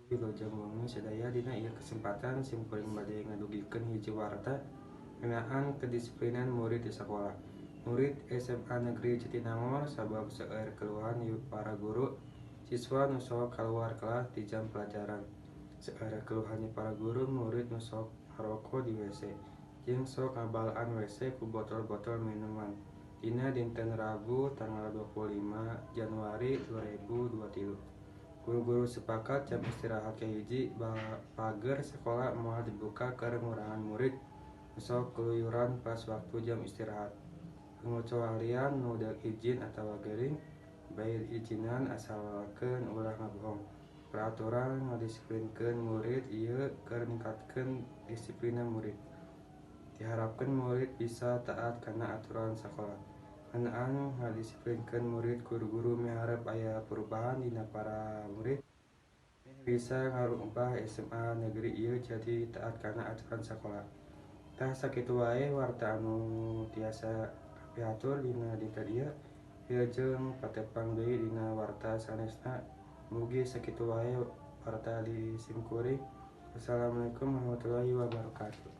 Wilujeng wengi sadaya. Dina ieu kesempatan simkuring bade ngadugikeun hiji warta ngeunaan kedisiplinan murid di sakola. Murid SMA Negeri Jatinangor sabab seueur keluhan para guru, siswa nu sok kaluar kelas di jam pelajaran. Seueur keluhan para guru, murid nu sok ngaroko di WC jeung sok ngabalaan WC ku botol-botol minuman. Dina dinten Rabu tanggal 25 Januari 2023. Guru-guru sepakat jam istirahat kahiji pager sakola moal dibuka keur ngurangan murid nu sok keluyuran pas waktu jam istirahat. Pangecualian nu deuk izin atawa gering bae diijinan, asalkeun ulah ngabohong. Peraturan ngadisiplinkeun murid ieu keur ningkatkeun disiplina murid. Diharapkeun murid bisa taat kana aturan sakola. Ngeunaan ngadisiplinkeun murid, guru-guru miharep aya perubahan dina para murid meh bisa ngarubah SMA Negeri ieu jadi taat kana aturan sakola. Tah, sakitu wae warta anu tiasa kapihatur dina dinten ieu. Wilujeng patepang deui dina warta sanesna. Mugi sakitu wae warta di simkuring. Wassalamualaikum warahmatullahi wabarakatuh.